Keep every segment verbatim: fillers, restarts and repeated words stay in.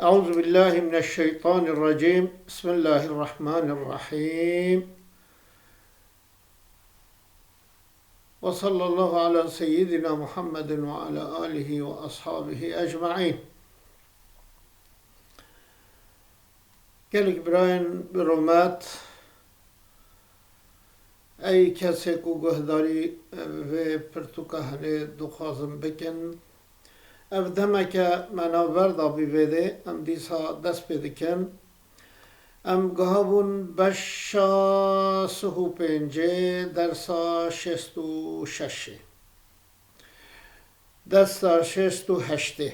أعوذ بالله من الشيطان الرجيم. بسم الله الرحمن الرحيم. وصلى الله على سيدنا محمد وعلى آله وأصحابه أجمعين. Gelek birayên bi rûmet, ey kesê ku guhdarî vê pirtûka hene dixwazim bikin. Ev demeke me navber dabî vê dê, em dîsa dest pê dikin. Em giha bûn beşa sih û pêncê, dersa şêst û şeşê. Dersa şêst û heştê.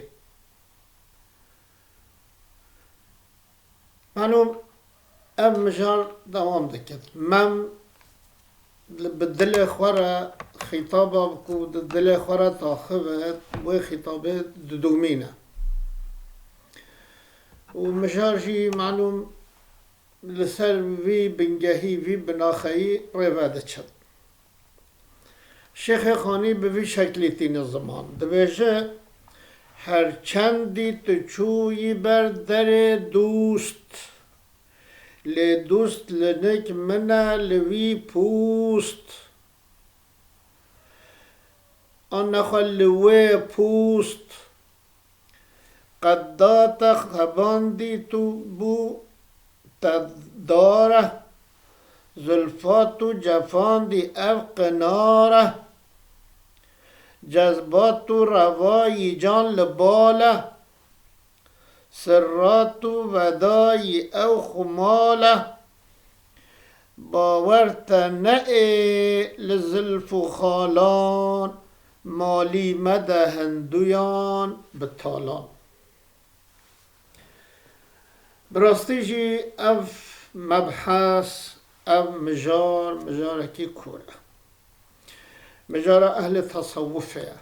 Malûm, ev mijar dewam dike. Mem li, bi dilê xwe re xîtaba ku di dilê xwe re taxive, wê xîtabê didomîne. Û mijar jî malûm li ser vî bingehî, vî binaxeyî rê ve diçin. Şêxê Xanî bi vî şeklî tîne ziman. Dibêje, her çendî tu çûyî ber derê dûst, lê dûst li nik min e li vî pûst. An nexwe li wê pûst. Qeda te xebandî tu bû te dar e, zulfa tu cefandî ev qinar e. Cezba tu revayî can li bal e, sirra tu vedayî ew xumal e. Bawer te neê li zilf û xalan, malî mede hinduyan bi talan. Bi rastî jî ev mebhes, ev mijar, mijarekî kûr e. Mijara ehlê tesewufê ye.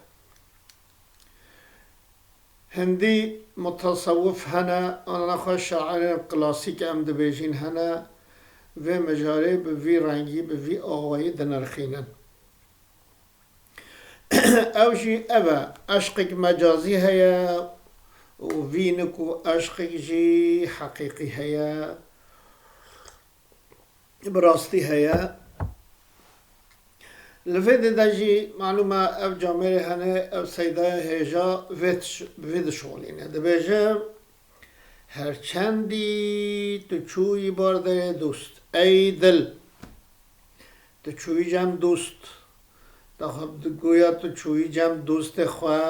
Hindî mutasewif hene, ana xwe şairên klasîk em dibêjin hene, vê mijarê bi vî rengî, bi vî awayî dinirxînin. Ew jî ev e, eşqek mecazî heye û vî nik û eşqek jî heqîqî heye. Bi rastî heye. Li vê dê de jî malûm e ev camêrê hene, ev seydaya hêja vê diş-, vê dişolîne. Dibêje, her çendî tu çûyî bar derê dost, ey dil, tu çûyî cem dost, daxwe goya tu çûyî cem dostê xwe,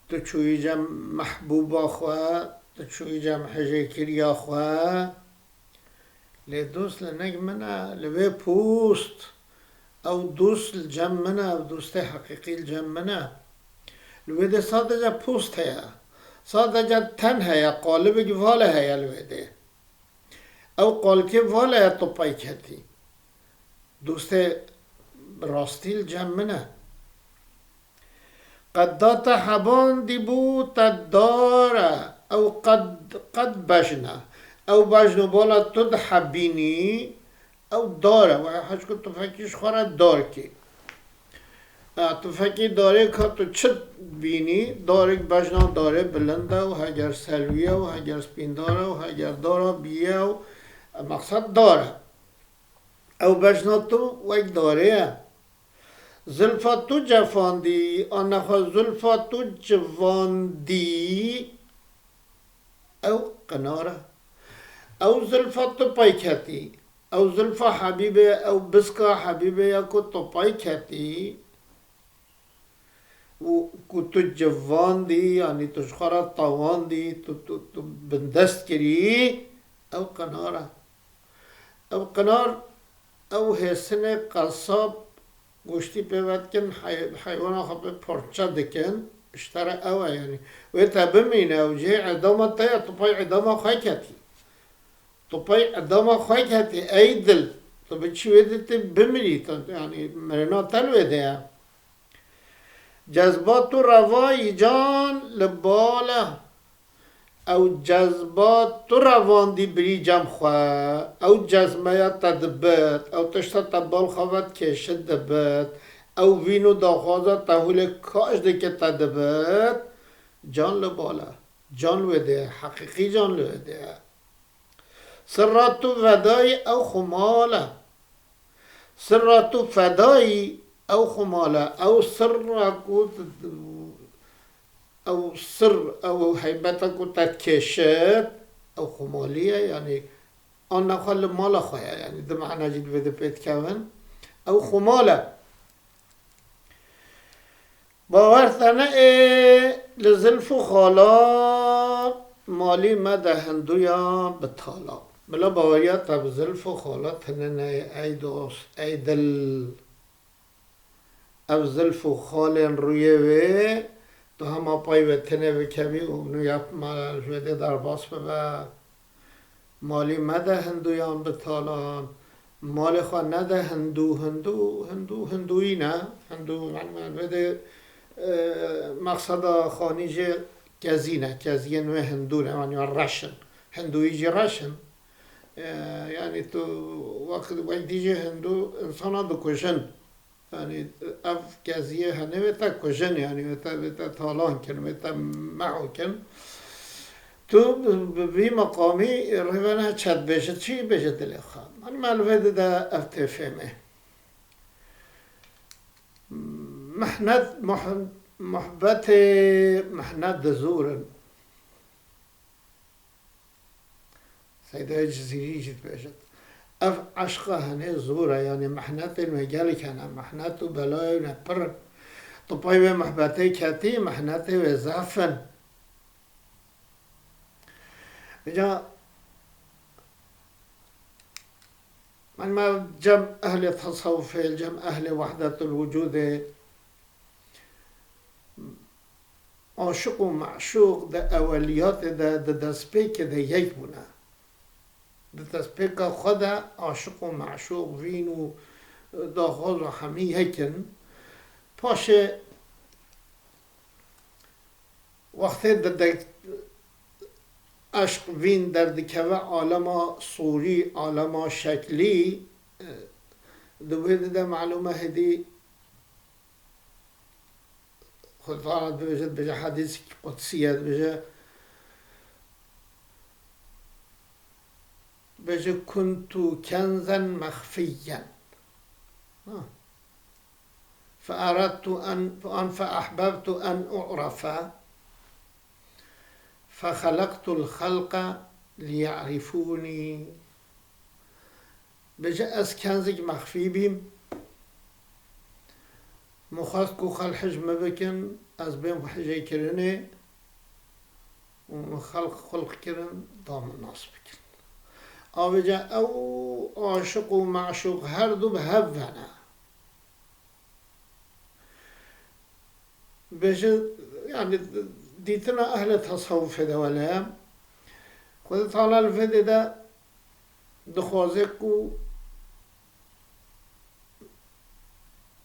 tu çûyî cem mehbûba xwe, tu çûyî cem hejêkiriya xwe. Lê dost li nik min e, li wê post. Ew dost li cem min e, ew dostê heqîqî li cem min e. Li wê dê sadece post heye. Sadece ten heye, qalibek vale heye li wê dê. Ew qalkê vale ye tu pey ketî. Dostê bi rastî li cem min e. Qeda te hebandî bû te dar e, ew qed, qed bejn e. Ew bejn û bala tu dihebînî, ew dar e. Waya heçku tu fekî ji xwe re dar kî. E, tu fekî darê ka tu çi bînî? Darek bejna darê bilind e û heger selwî ye û heger spîndar e û heger dara bîye û, e, mexsed dar e. Ew bejna tu wek darê ye. Zilfa tu cefandî, anexwe zilfa tu civandî, ew qinar e. Ew zilfa tu pey ketî. Ew zilfa Hebîbê, ew biska Hebîbê ya ku tu pey ketî. Û ku tu civandî, yanî tu ji xwe re tewandî, tu, tu, tu bindest kirî, ew qinar e. Ew qinar, ew hêsinê qesab goştî pê vedikin, hey-, heywana xwe pê parçe dikin, ji te re ew e, yanî. Wê te bimîne, ew cihê edama te ye, tu pey edama xwe ketî. Tu pey edama xwe ketî, ey dil. Tu bi çi wê dê tê bimirî, tu, yanî, mirina te li wê de ye. Cezba tu revayî can li bal e. Ew cezba tu revandî birî cem xwe. Ew cezmeya te dibit. Ew tişta te bal xwe vedikêşit dibit. Ew vîn û daxwaza te hûlê kaş dike te dibit. Can li bal e. Can li wê de ye, heqîqî can li wê de ye. Sirra tu fedayî ew xumale. Sirra tu fedayî ew xumale. Ew sirra ku t-, ew sir, ew heybeta ku te dikêşit, ew xumalî ye, yanî anna xwe li mala xwe ye, yanî di mana jî di vê de pê dikevin. Ew xumal e. Bawer te ne ê li zilf û xalan malî me de hinduyan bi talan. Bila baweriya te bi zilf û xala tune neyê ey dost, ey dil. Ev zilf û xalên rûyê wê tu hema pey wê tune bikevî û nûya mala ji wê dê derbas bibe. Malî me de hinduyan bi talan, malê xwe nede hindû, hindû, hindû, hindûyî ne. Hindû, yanî, me vê de, e, mexseda xanî jê kezî ne, keziyên wê hindû ne, yanî reş in. Hindûyî jî reş in. E, yanî tu wext, wek dî jî hindû insana dikujin. Yanî ev keziyê hene wê te kujin, yanî wê te, wê te talan kin, wê te meho kin. Tu bi, bi vî meqamî rêvene çi dibêjit, çi bêjit dilê xwe. Yanî me li vê de ev tê fêmê. Mihnet, muh-, muhbetê mihnet di zor in. Seydayê Cizîrî jî dibêjit, ev eşqa henê zor e, yanî mihnetên wê gelek hene, mihnet û belayê wê pir in. Tu pey wê muhbetê ketî, mihnetê wê zehf in. Îca me cem ehlê tesewufê, cem ehlê wehdetul wicûdê, aşiq û meşûq di eweliyatê de, di destpêkê de yek bûne. Di destpêka xwe de aşiq û meşûq, vîn û daxwaz û hemî yek in. Paşê wextê di de eşq, vîn derdikeve alema sûrî, alema şeklî, di wê de, de malûm e hêdî Xwedê Teala dibêje, dibêje hedîsek qudsî ye, dibêje, dibêje, "Kuntu kenzen mexfiyyen." Ha. "Fe'eradtu en, an fe'ehbebtu en u'rafe." "Fexelektul xelqe liya'rifûnî." Bêje, ez kenzek mexfî bîm. Min xwest ku xelq hij min bikin, ez bêm hijêkirinê û min xelq xulq kirin, da min nas bikin. A vêca ew aşiq û meşûq her du bi hev ve ne. Bêje, yanî dîtina ehlê tesewufê de wele ye. Xwedê Teala li vê dê de dixwaze ku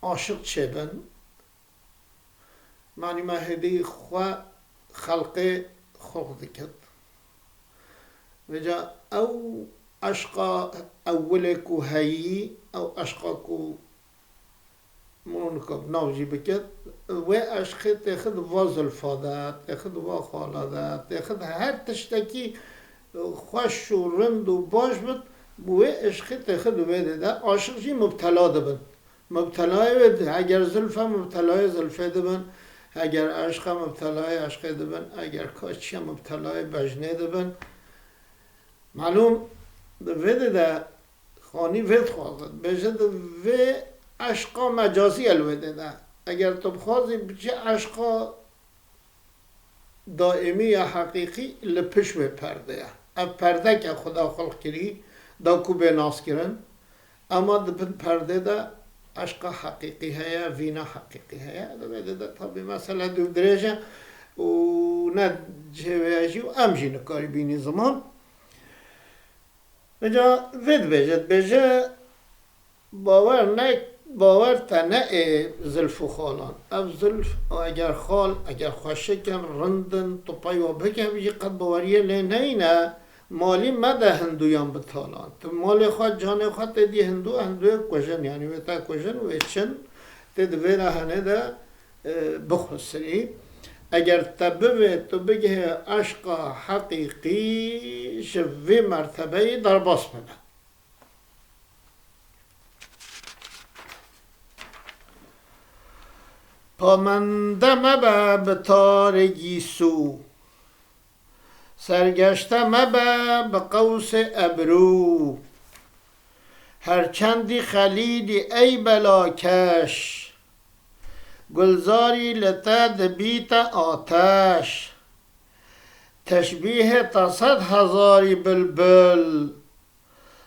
aşiq çêbin. Manî me hêdî xwe xelqê xulq dikit. Vêca ew eşqa ewilê ku heyî, ew eşqa ku min nika bi nav jî bike, wê eşqê têxi di va zilfa de, têxi di va xala de, têxi di her tiştekî xweş û rind û baş bit, bi wê eşqê têxi di wê de de aşiq jî mubtela dibin. Mubtelayê wê di, eger zilf e, mubtelayê zilfê dibin, eger eşq e, mubtelayê eşqê dibin, eger kaçî ye, mubtelayê bejnê dibin. Malûm, di vê de de xanî vê dixwaze, dibêje di vê eşqa mecazî ye li wê dê de. Eger tu bixwazî biçî eşqa daîmî ya heqîqî, li pişt wê perde ye. Ev perdeke Xuda xulq kirî, da ku bê naskirin. Ema di bin perdê de eşqa heqîqî heye, vîna heqîqî heye. Di vê dê de tabî mesele dû dirêj e û ne cihê wê ye jî û em jî nikarî bînî ziman. Vêca vê dibêje, dibêje, bawer ne, bawer te ne ê zilf û xalan. Ev zilf, eger xal, eger xweşik in, rind in, tu pey wa bikevî jî qet baweriyê lê neyne, malî mede hindûyan bi talan. Tu malê xwe, canê xwe tê dî hindû, hindûyê kujin, yanî wê te kujin, wê çin, tê di vê re hene de, e, bixusirî. Eger te bivê tu bigihê eşqa heqîqî, ji vê mertebeyê derbas bibe. Pamende mebe bi tarê gîsû, sergeşte mebe bi qewsê ebrû. Her çendî xelîlî ey belakeş, gulzarî li te dibîte ateş. Teşbîhê te sed hezarî bilbil,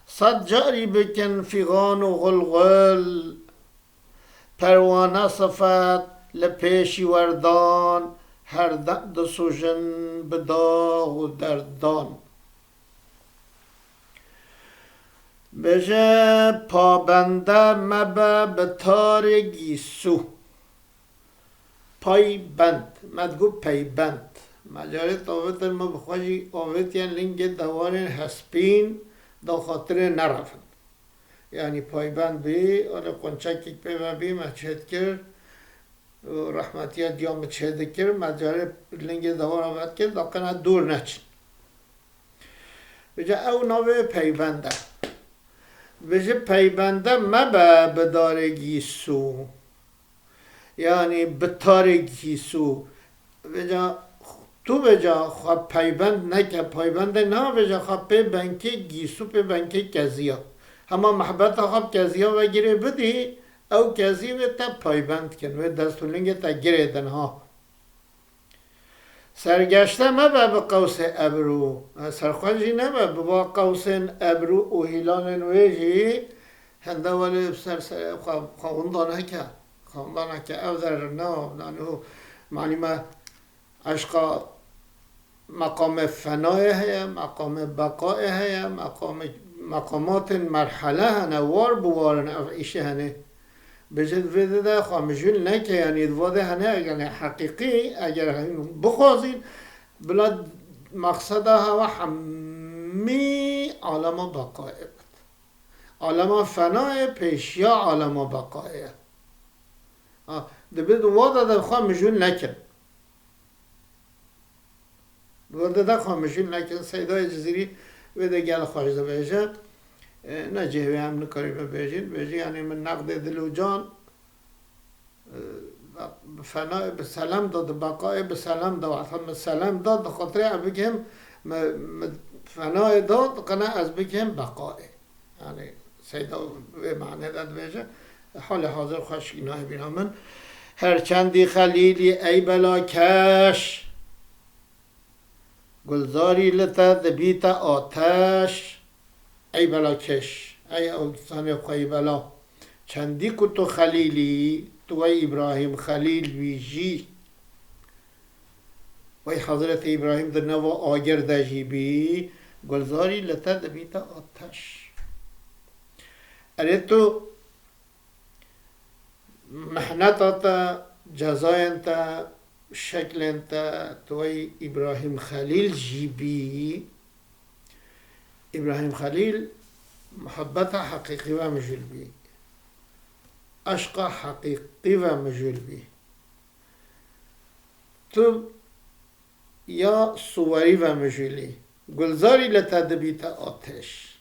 sed carî bikin fîxan û xulxul. Perwane sifet li pêşî werdan, her dem disûjin bi dax û derdan. Bêje, pabende mebe bi tarê gîsû. Paybend, me digot peybend. Me carê tavêtin me bi xwe jî avêtiye lingê dewarên hespîn da xatirê nerevin. Yanî paybend bî, anê qunçekek pê ve bî, me çêdikir, rehmetiya diya min çêdikir, me carê lingê dewara vedikir, da qine dûr neçin. Vêca ew navê peybend e. Vêjî peybende mebe bi darê gîsû. Yanî bi tarê gîsû. Vêca tu vêca xwe peybend neke, peybendê na vêca xwe pê benkê gîsû, pê benkê keziya. Hema mehbeta xwe bi keziya ve girê bidî, ew kezî vê te peybend kin, wê dest û lingê te girê din ha. Sergeşte mebe bi qewsê ebrû. E, serxwe jî nebe, bi va qewsên ebrû û hîlanên wê jî hende welê bi ser serê xwe, xwe winda neke. Xwe winda neke. Ev der ne, yani o, manî me eşqa meqamê fenayê heye, meqamê beqayê heye, meqamê, meqamatên merhele hene, war bi war in ev îşê hene. Bêje di vê de de xwe mijûl neke, yanî di va de hene, yanî heqîqî, eger hûn bixwazîn, bila meqseda hewa hemî alema beqayê bit. Alema fenayê pêşiya alema beqayê ye. Ha, dibe di va de de xwe mijûl nekin. Werde de xwe mijûl nekin, Seydayê Cizîrî wê de gel xweş dibêje. E, ne cihê wê em nikarî bibêjin. Bêjî, yanî min neqdê dil û can, e, bi fenayê bi selem da, di beqayê bi selem da, wexta min selem da, di xatirê ez bigihim, min, min fenayê da, di qine ez bigihim beqayê. Yanî Seyda wê manê de dibêje, halê hazir xweşik nayê bîra min. Her çendî xelîlî ey belakeş, gulzarî li te dibîte ateş. Ey belakeş, ey ew zanê xwe yî bela. Çendî ku tu xelîlî, tu wey Îbrahîm Xelîl bî jî, Wey Hezretê Îbrahîm di nava agir de jî bî, gulzarî li te dibîte ateş. Erê tu mihneta te, cezayên te, şeklên te, tu wey Îbrahîm Xelîl jî bî. Îbrahîm Xelîl muhebbeta heqîqî ve mijûl bî. Eşqa heqîqî ve mijûl bî. Tu ya suwerî ve mijûlî. Gulzarî li te dibîte ateş.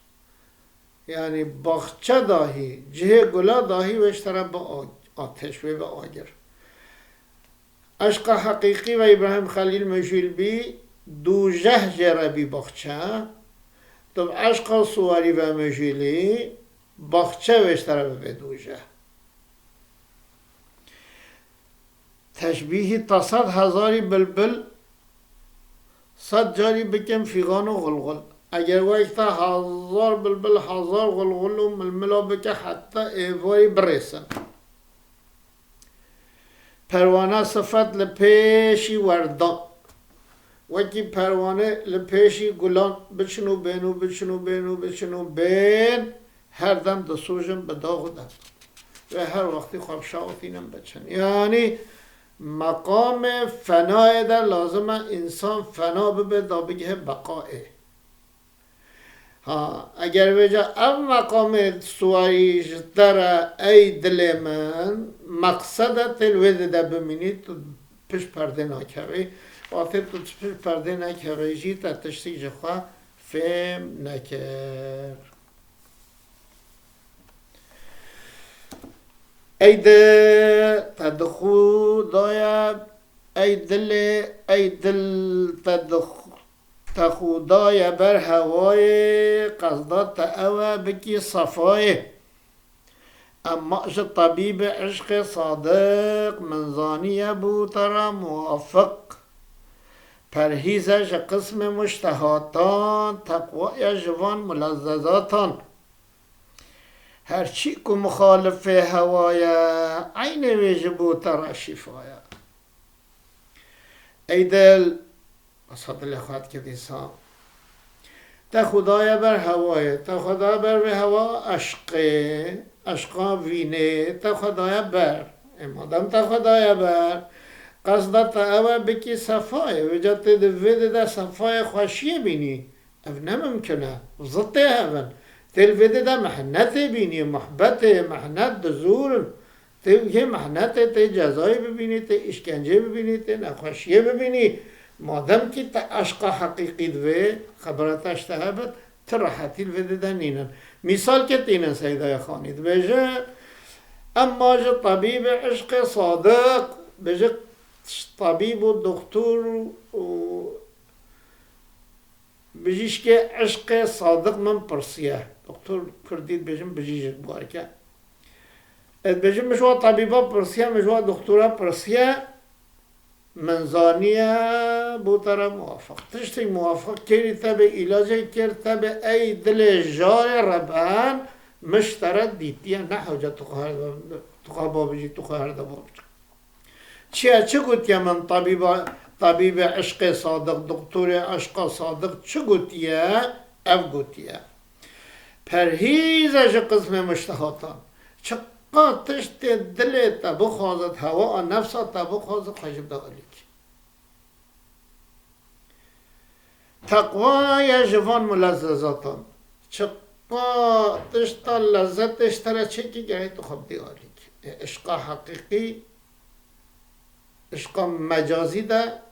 Yanî baxçe dahî, cihê gula dahî wê ji te re bi a-, ateş, wê bi agir. Eşqa heqîqî ve Îbrahîm Xelîl mijûl bî, dûjeh jê re bî baxçe. Tu bi eşqa suwerî ve mijûlî, baxçe wê ji te re bibe dûjeh. Teşbîhî te sed hezarî bilbil, sed carî bikin fîxan û xulxul. Eger wek te hezar bilbil, hezar xulxul û milmila bike, heta êvarî birêsin. Perwane sifet li pêşî werdan. Wekî perwane li pêşî gulan biçin û bên û biçin û bên û biçin û bên, her dem disûjin bi dax û derd. Wê her wextî xwe bişawitînin biçin. Yanî meqamê fenayê de lazim e însan fena bibe da bigihe beqayê. Ha, eger vêca ev meqamê suwarî ji te re ey dilê min, meqsede tê li wê dide bimînî, tu pişt perdê nakevê. Wextê tu pişt perdê nekevê jî te tiştî ji xwe fêm nekir. Ey dil, te di xwe daye, ey dilê, ey dil, te di xwe Te xwe daye ber hewayê, qesda te ew e bikî sefayê. Emma ji tebîbê eşqê sadiq, min zaniye bû te re muwafiq. Perhîze ji qismê muştehatan, teqwaye ji van mulezzezatan. Her çî ku muxalifê hewa ye, eynê wê ji bo te re şîfa ye. Ey dil, Esa dilê xwe dike dîsa. Te xwe daye ber hewayê, te xwe daye ber vê hewa eşqê, eşqa vînê, te xwe daye ber. E, madem te xwe daye ber, qesda te ew e bikî sefayê. Vêca tê di vê dê de sefayê xweşiyê bînî. Ev ne mimkin e. Zitê hev in. Tê li vê dê de mihnetê bînî, muhbetê, mihnet di zûr in. Tê wê mihnetê, tê cezayê bibînî, tê îşkenceyê bibînî, tê nexweşiyê bibînî. Madem kî te eşqa heqîqî divê, xebera te ji te hebit, ti rehetî li vê dê de nînin. Mîsalkê tînin Seydaya Xanî dibêje, emma ji tebîbê eşqê sadiq, bêje tebîb û doktor û Bijîşkê eşqê sadiq min pirsiye. Doktor kurdî dibêjin bijîşk barke. Ez dibêjim min ji wa tebîba pirsiye, min ji wa doktora pirsiye, min zaniye bo te re muwafiq. Tiştê muwafiq kêrî te bê, îlacê kêr te bê, ey dilê jarê reben, min ji te re dîtiye, ne hewce tu xwe her de, tu xwe babijî, tu xwe her de babijî. Çi ye, çi gotiye min tebîba, tebîbê eşqê sadiq, doktorê eşqa sadiq çi gotiye? Ev gotiye. Perhîze ji qismê muştehatan. Çiqa tiştê dilê te bixwazit, hewa a nefsa te bixwazit, xwe ji bide alîkî. Teqwa ye ji van mulezzezatan. Çiqa tişta lezzetê ji te re çêkî gerek tu xwe bidî alîkî. E, eşqa heqîqî, eşqa mecazî de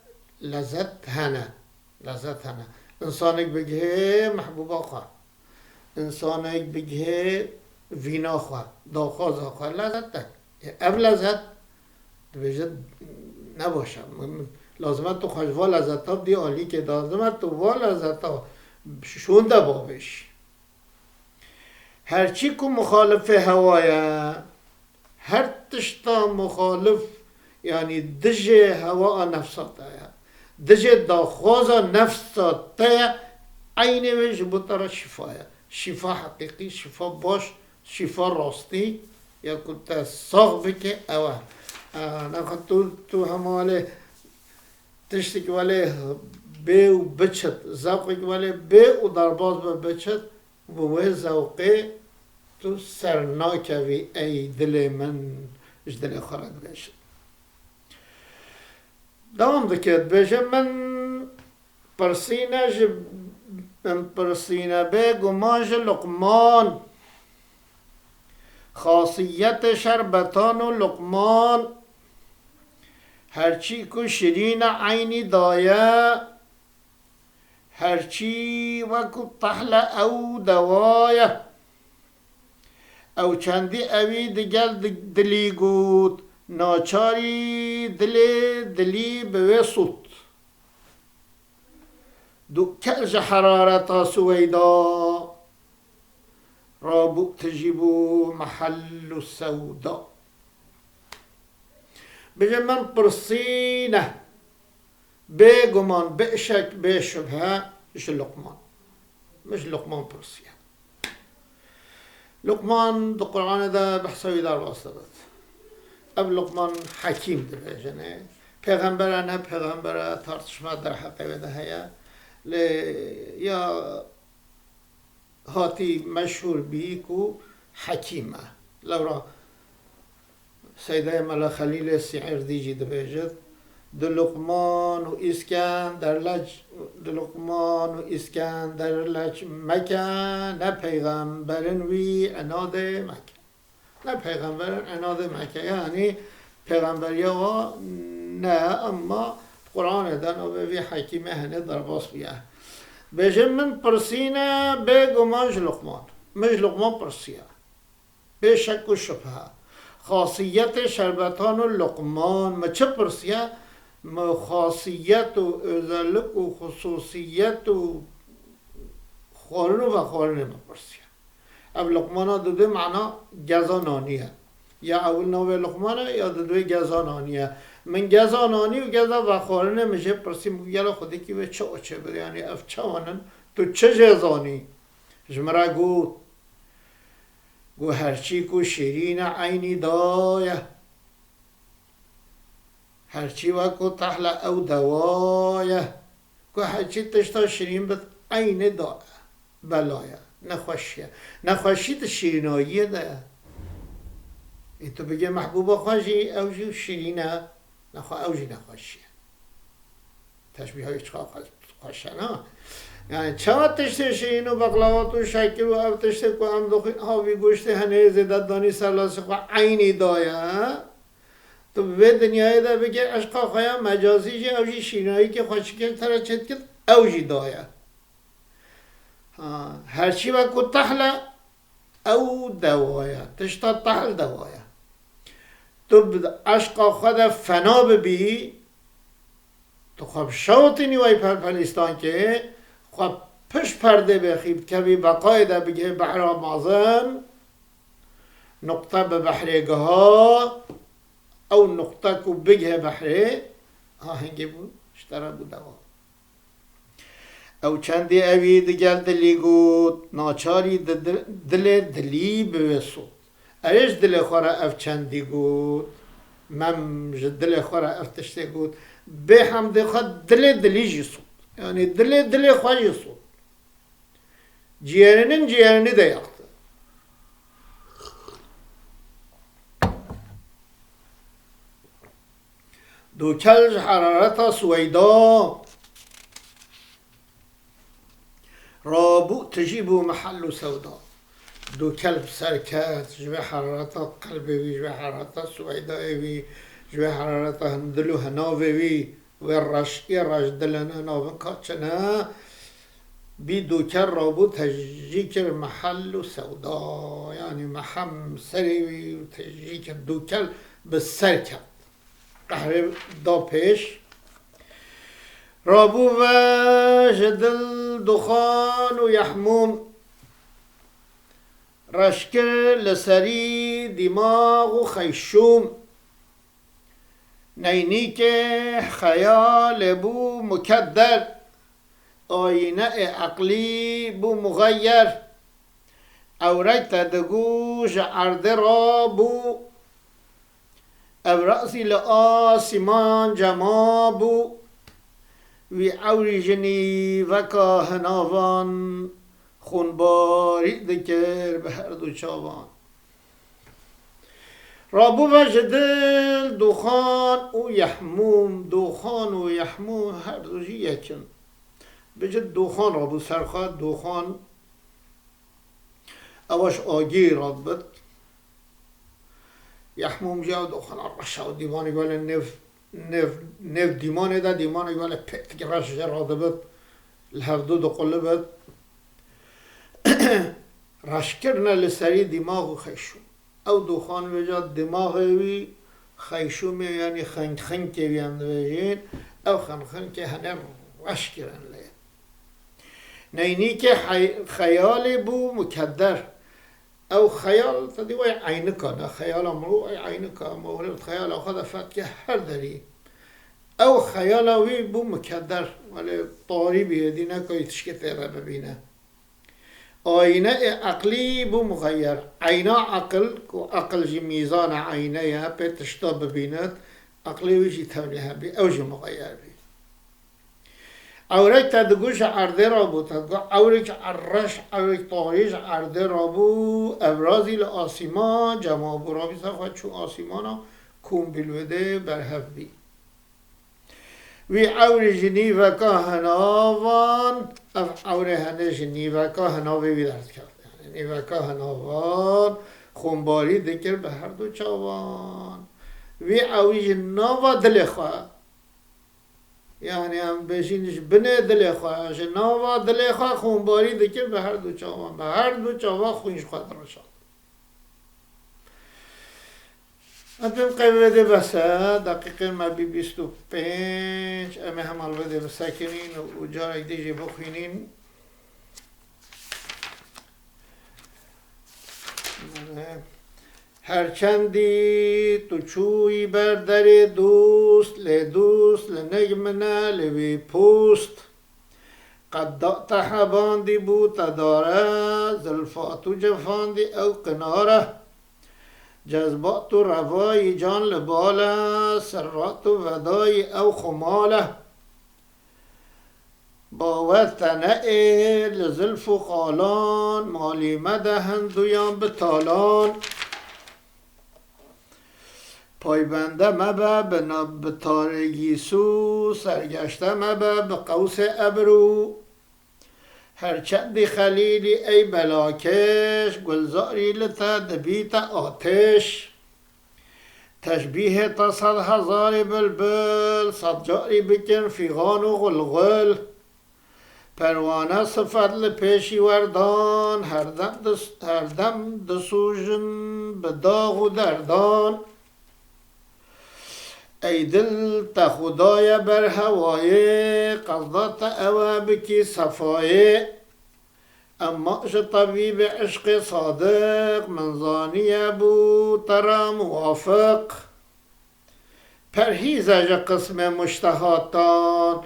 lezzet hene. Lezzet hene. Însanek bigihê mehbûba xwe. Însanek bigihê vîna xwe, daxwaza xwe, lezet e. Ê, ev lezet, dibêje, ne baş e. Lazim e tu xwe ji va lezeta bidî alîkê, lazim e tu va lezeta şûnde bavêjî. Her çî ku muxalifê hewa ye, her tişta muxalif, yanî dijê hewa a nefsa te ye, dijê daxwaza nefsa te ye, eynê wê ji bo te re şîfa ye. Şîfa heqîqî, şîfa baş, şîfa rastî, ya ku te sax bike, ew e. E, nexwe tu, tu hema welê tiştek welê bê û biçit, zewqek welê bê û derbas be biçit, bi wê zewqê tu ser nakevî, ey dilê min, ji dilê xwe re dibêjin. Dewam dike, dibêje, min pirsîne ji, min pirsîne bê guman ji Luqman. Xasiyetê şerbetan û Luqman, her çî ku şirîne eynî daye, her çî wekû tehle ew dewa ye. Ew çendî ewî digel di-, dilî got, naçarî dilê dilî bi wê sot. Du kel ji herareta Suweyda rabû tijî bû mehellu sewda. Bêje min pirsîne, bê guman, bê şek, bê şubhe ji Luqman. Min ji Luqman pirsiye. Luqman di Qur'anê de behsa wî derbas dibit. Ev Luqman Hekîm dibêjin ê. Pêxember e, ne pêxember e, tartişma derheqê wê de heye. Lê ya hatî meşhûr bî ku Hekîm e. Lewra Seydayê Mela Xelîlê Sîirdî jî dibêjit, di Luqman û Îskender leç, di Luqman û Îskender leç meke, ne peyxemberin wî enadê meke. Ne peyxemberin enadê meke. Yanî peyxemberiya wa Ne, emma Quranê de navê vî hekîmê hinê derbas bûye. Bêje min pirsîne, bêguman ji Luqman. Min ji Luqman pirsiye. Bê şek û şubhe. Xasiyetê şerbetan û Luqman. Min çi pirsiye? Min xasiyet û özellik û xusûsiyet û xwarin û vexwarinê min pirsiye. Ev Luqmana didê mana geza nanî ye. Ya ewil navê Luqman e, ya didwê geza nanî ye. Min geza nanî û geza vexwarinê min jê pirsî, min got, gelo Xwedêkî wê çi açê bide? Yanî ev çawan in? Tu çi jê zanî? Ji min re got, got, herçî ku şîrîn e eynî da ye. Herçî wek ku tehl e ew dewa ye. Ku herçî tişta şirîn bit, eynî da bela ye, nexweşî ye. Nexweşî di şirînayiyê de ye. Ê tu bigê mehbûba xwe jî, ew jî şirîn e. Nexwe ew jî nexweşî ye. Teşbîha wî çiqa xwe-, xweş e, na? Yani çawa tiştê şirîn û beqlawat û şekir û ev tiştê ku em dixwin, ha vî goştê henê zêde danî ser lasê xwe eynî da ye. Tu bi vê dinyayê de bigê eşqa xwe ya mecazî jî, ew jî şînayîkê xweşikê te re çêdikir, ew jî da ye. Ha, herçî wek ku tehl e, ew dewa ye. Tişta tehl dewa ye. Tu bi eşqa xwe de fena bibî, tu xwe bi şewitînî wey pelpelîstan kê, xwe pişt perdê bêxî bikevî, beqayê de bigihê behra mezin, nuqte bi behrê giha, ew nuqte ku bigihê behrê, ha hingê bû, ji te re bû dewa. Ew çendî ewî digel dilî got, naçarî di dil-, dilê dilî bi wê sot. Erê ji dilê xwe re ev çendî got, mem ji dilê xwe re ev tiştê got, bê hemdê xwe dilê dilî jî sot. Yanî dilê dilê xwe jî sot. Ciğerinin ciğerini de yaktı. Dûkel ji herareta Suweyda rabû tijî bû mehel û sewda. Dûkel bi ser ket, ji vê herareta qelbê wî, ji vê herareta Suweydayê wî, ji vê herareta hin-, dil û hinavê wî, wê reş, ê reş dilene navin ka çine, bî dûkel rabû tijî kir mehel û sewda. Yanî mehem serê wî û tijî kir, dûkel bi ser ket. Qehrê da pêş. Rabû ve ji dil duxan û yehmûm, reş kir li serî dîmax û xeyşûm. Neynîkê xeyalê bû mukedder, ayîne ê eqlî bû muxeyer. Ewrek te digû ji erdê rabû, ewrazî li asîman cema bû. Wî ewrî ji nîveka hinavan xûnbarî dikir bi her du çavan. Rabû ve ji dil dûxan û yehmûm, dûxan û yehmûm her du jî yek in. Bi cid dûxan rabû ser xwe, dûxan ewa ji agî radibit. Yehmûm jî ew dûxana reş e, ew dîmanê wele nêv, nêv, nêv dîmanê de, dîmanê wele pêtikî reş jê radibit, li hevdu diqulibit. Reş kirine li serî dîmax û xeyşûm. Ew dûxan vêca dîmaxê wî, xeyşûmê, yanî xenxenkê wî em dibêjin, ew xenxenkê henê reş kirin lê. Neynîkê hey-, xeyalê bû mukedder. Ew xeyal, te dî wey eynika ne, xeyala mirov ey eynika, mirov xeyala xwe de fetke her derî. Ew xeyala wî bû mukedder, welê tarî bû, êdî nekayî tişkê tê re bibîne. Ayîne ê eqlî bû muxeyer. Eyna eqil, ku eqil jî mîzana eyne ye, pê tişta bibînit, eqlê wî jî tevlî hebî, ew jî muxeyer bî. Ewrek te digot ji erdê rabû, te digot ewrek reş, ewrek tarî ji erdê rabû, ewrazî li asîman cema bû, rabî ser xwe çû asîmana, kûm bî li wê dê berhev bî. Wî ewrî ji nîveka hinavan, ev ewrê henê ji nîveka hinavê wî derdikevt. Yanî nîveka hinavan xûnbarî dikir bi her du çavan. Wî ewî ji nava dilê xwe, yanî em bêjîn ji binê dilê xwe, ji nava dilê xwe xûnbarî dikir bi her du çavan, bi her du çavan xwîn ji xwe direşand. Em pê qey vê dê bes e, deqîqên me bî bîst û pênc, em ê hemal vê dê bisekinîn û, û carek dî jî bixwînîn. Her çendî tu çûyî ber derê dost, lê dost li nig min e li wî post. Qeda te hebandî bû te dare, zilfa tu cefandî ew qinar e. Cezba tu revayî can li bal e, sirra tu vedayî ew xumal e. Bawer te neê li zilf û xalan, malî mede hinduyan bi talan. Paybende mebe bi na-, bi tarê gîsû, sergeşte mebe bi qewsê ebrû. Her çendî xelîlî ey belakêş, gulzarî li te dibîte atêş. Teşbîhê te sed hezarî bilbil, sed carî bikin fîxan û xulxul. Perwane sifet li pêşî werdan, herdem dis-, herdem disûjin bi dax û derdan. Ey dil te xwe daye ber hewayê, qesda te ew e bikî sefayê. Emma ji tebîbê eşqê sadiq, min zaniye bû te re muwafiq. Perhîze ji qismê muştehatan,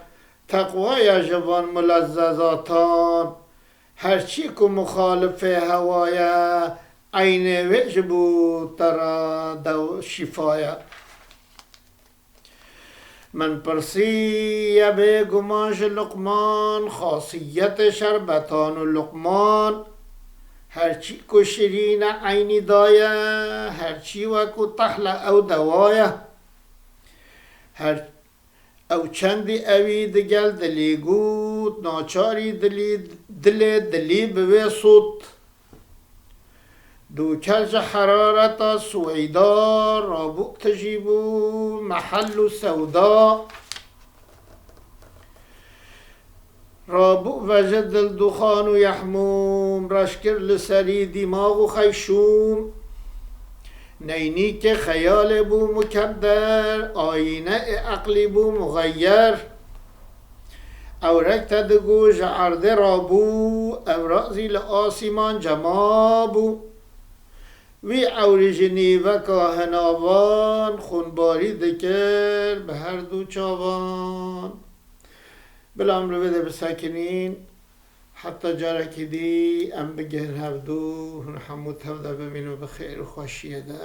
teqwaya ji van mulezzezatan. Her çî ku muxalifê hewa ye, eynê wê ji bo te re dew şîfa ye. Min pirsiye bêguman ji Luqman, xasiyetê şerbetan û Luqman. Her çî ku şirîn e eynî daye, her çî wekû tehle ew dewa ye. Her ew çendî ewî digel dilî got, naçarî dilî, dilê dilî bi wê sot. Dûkel ji herareta Sweyda, rabû tijî bû mehel û sewda. Rabû veji dil duxan û yehmûm, reş kir li serî dîmax û xeyşûm. Neynîkê xeyalê bû mukedder, ayîne ê eqlî bû muxeyer. Ewrek te digot ji erdê rabû, ewra zî li asîman cema bû. Wî ewrî ji nîveka hinavan, xûnbarî dikir bi her du çavan. Bila em li vê de bisekinîn, heta carekî dî em bigihin hevdû, hûn hemû tev de bimînin bi xêr û xweşiyê de.